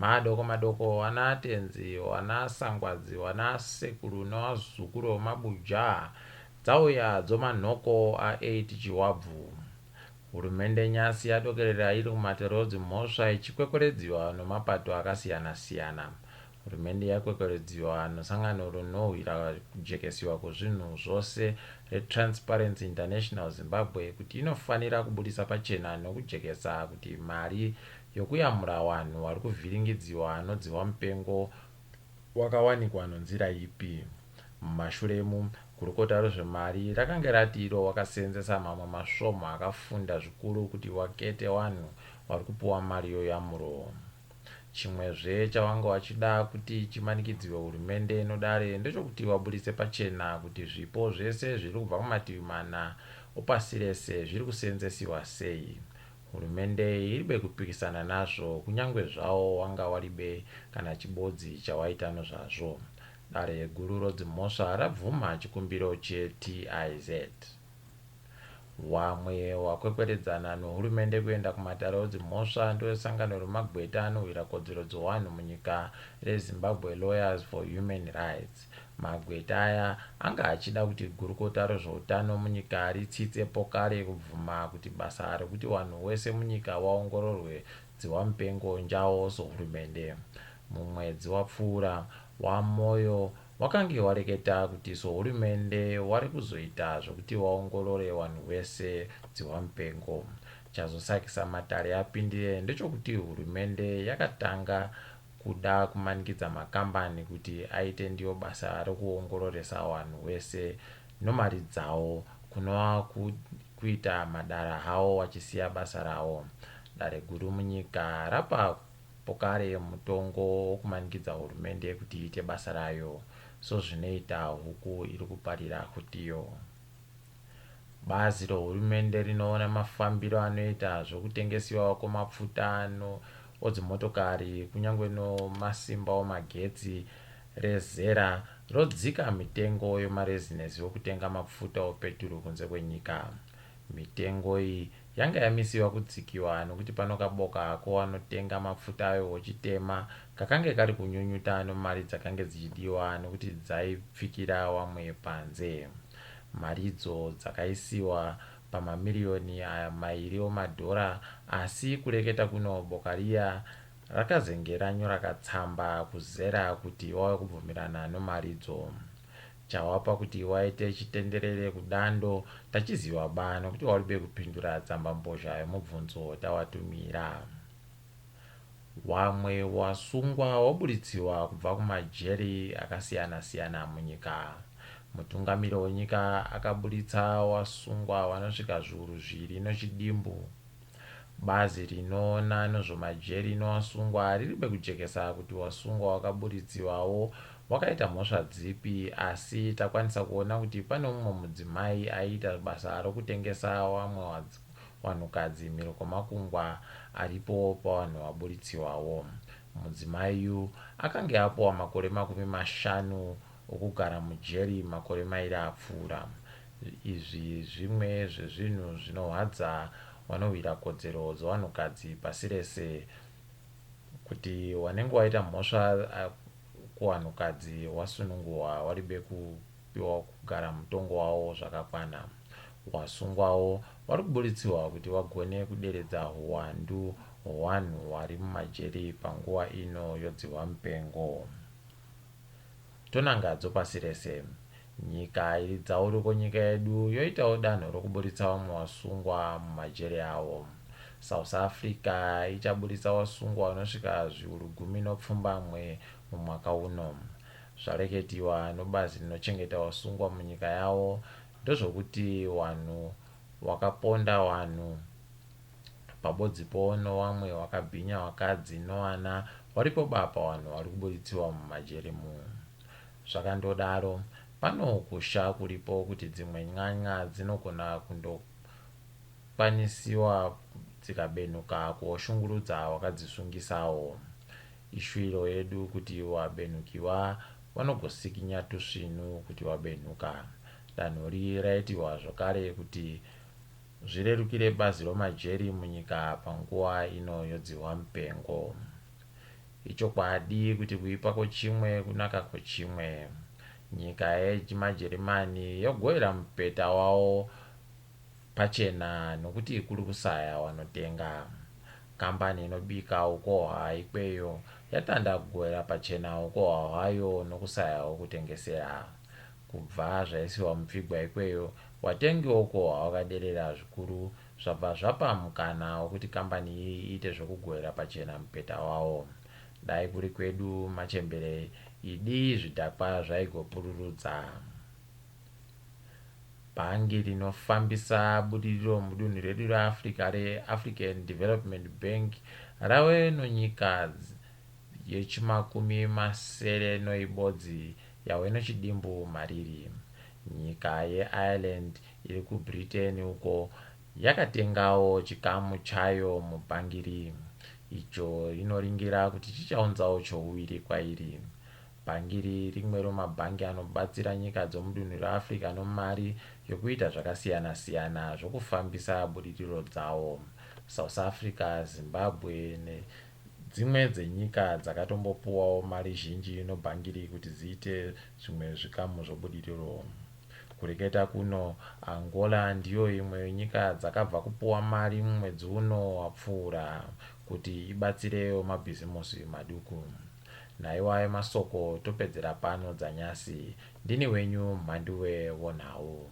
Madoko madoko wana tenzi, wana sangwadzi, wana sekuru nowazukuru wemabuja dzauya dzomanhoko a 8 Chihwabvu. Hurumende nyasi yadokerera iri kumatare odzimhosva ichikwekweredziwa nomapato akasiyana-siyana. Hurumende yakwekweredziwa nosangano rinohwira kujekesiwa kwezvinhu zvose reTransparency International Zimbabwe kuti inofanira kubudisa pachena nokujekesa kuti mari yokuyamura wanhu wari kuvhiringidziwa nodzihwa mupengo wakawanikwa nonzira ipi. Mumashure emu, gurukota rezvemari rakange rati iro wakaseenzesa mamwe masvomhu akafunda zvikuru kuti wakete wanhu wari kupuwa mari yoyamuro. Chimwezve chawanga wachida kuti chimanikidziwe hurumende nodare ndechokuti waburitse pachena kuti zvipo zvese zviri kubva kumativi mana opasi rese zviri kuseenzesiwa sei. Hurumende iribe kupikisana nazvo kunyangwe zvawo wanga waribe kana chibodzi chawaita nozvazvo. Dare guru rodzimhosva rabvuma chikumbiro cheTIZ. Wamwe wakwekweredzana nohurumende kuenda kumatare odzimhosva ndowesangano remagweta anohwira kodzero dzowanhu munyika reZimbabwe Lawyers for Human Rights. Magweta aya anga achida kuti gurukota rezvoutano munyika ritsitse pokare kubvuma kuti basa rekuti wanhu wese munyika waongororwe dzihwamupengo njawo sohurumende. Mumwedzi wapfuura, waMoyo wakange wareketa kuti sohurumende wari kuzoita zvokuti waongorore wanhu wese dzihwamupengo. Chazosakisa matare apindire ndechokuti hurumende yakatanga kuda kumanikidza makambani kuti aite ndiyo basa rokuongororesa wanhu wese nomari dzawo kunova kuita madara hawo wachisiya basa rawo. Dare guru munyika rapa pokare mutongo wokumanikidza hurumende kuti iite basa rayo sozvinoita huku iri kuparira kutiyo. Bazi rohurumende rinoona mafambiro anoita zvokutengesiwa kwemapfuta odzimotokari kunyange nomasimba omagetsi reZERA rodzika mitengo yomarezinesi okutenga mapfuta opeturu kunze kwenyika. Mitengo iyi yanga yamisiwa kudzikiwa nokuti pano kaboka kowanotenga mapfuta ayo wochitema kakange kari kunyunyuta nomari dzakange dzichidiwa nokuti dzaipfikira wamwe panze. Maridzo dzakaisiwa pamamiriyoni aya mairi omadhora asi kureketa kuno boka riya rakazenge ranyora katsamba kuZERA kuti wave kubvumirana nomaridzo. Chawapa kuti waite chitenderere kudando tachiziwa ba nokuti waribe kupindura tsambambozha yomubvunzo tawatumira. Wamwe wasungwa waburitsiwa kubva kumajeri akasiyana-siyana munyika. Mutungamiri wenyika akaburitsa wasungwa wanosvika zviuru zviri nochidimbu. Bazi rinoona nezvemajeri nowasungwa riribe kujekesa kuti wasungwa wakaburitsiwawo wakaita mhosva dzipi asi takwanisa kuona kuti pane mumwe mudzimai aiita basa rokutengesa wamwe wanhukadzi mhiri kwemakungwa aripo pavanhu vaburitsiwawo. Mudzimai yu akange apuwa makore 50 okugara mujeri makore mairi apfuura. Izvi zvimwe zvezvinhu zvinohwadza wanohwira kodzero dzevanhukadzi pasi rese kuti wanenge waita mhosva kuvanhukadzi wasunungurwa waribe kupiwa kugara mutongo wavo zvakakwana. Wasungwawo wari kuburitsiwa kuti wagone kuderedza huwandu hwewanhu wari mumajeri panguva ino yodzihwa mupengo. Tonanga dzopasi rese. Nyika iri dzauriko nyika yedu yoitawo danho rokuburitsa vamwe wasungwa mumajeri avo. South Africa ichaburitsa wasungwa vanosvika zviuru 17 mumwaka uno. Zvareketiwa nobazi rinochengeta wasungwa munyika yavo ndozvokuti wanhu wakaponda wanhu pabodzipo nowamwe wakabhinya wakadzi nowana waripo ba pawanhu wari kuburitsiwa mumajeri mu. Zvakandodaro, pano kusha kuripo kuti dzimwe ny'any'a dzinogona kundokwanisiwa dzikabenuka kuoshungurudza wakadzisungisawo. Ishuviro yedu kuti wabenukiwa wanogosikinya tusvinu kuti wabenuka. Danho ri raitiwa zvokare kuti zvirerukire bazi romajeri munyika panguva ino yodzihwa mupengo. Ichokwadi kuti kuipa kwochimwe kunaka kwochimwe. Nyika yechimajeremani yogovera mupeta wawo pachena nokuti kuri kusaya wanotenga. Kambani inobika ukohwa ikweyo yatanda kugovera pachena ukohwa hwayo nokusaya wokutengesera. Kubva zvaisiwa mupfigwa ikweyo, watengi woukohwa wakaderera zvikuru zvabva zvapa mukana wokuti kambani iyi iite zvokugovera pachena mupeta wawo. Dai kuri kwedu machembere idi zvidhakwa zvaigopururudza. Bhangi rinofambisa budiriro mudunhu redu reAfrica reAfrican Development Bank rave nonyika yechimakumi masere noibodzi yave nochidimbu mariri. Nyika yeIreland iri kuBritain uko yakatengawo chikamu chayo mubhangiri icho rinoringira kuti chichaunzawo chouviri kwairi. Bhangiri rimwe romabhangi anobatsira nyika dzomudunhu reAfrica nomari yokuita zvakasiyana-siyana zvokufambisa budiriro dzawo. South Africa, Zimbabwe nedzimwe dzenyika dzakatombopuwawo mari zhinji nobhangiri kuti dziite zvimwe zvikamu zvobudiriro. Kureketa kuno, Angola ndiyo imwe yenyika dzakabva kupuwa mari mumwedzi uno wapfuura kuti ibatsirewo mabhizimusi maduku. Naiwayo masoko topedzera pano dzanyasi. Ndini wenyu Mhanduwe Wonhau.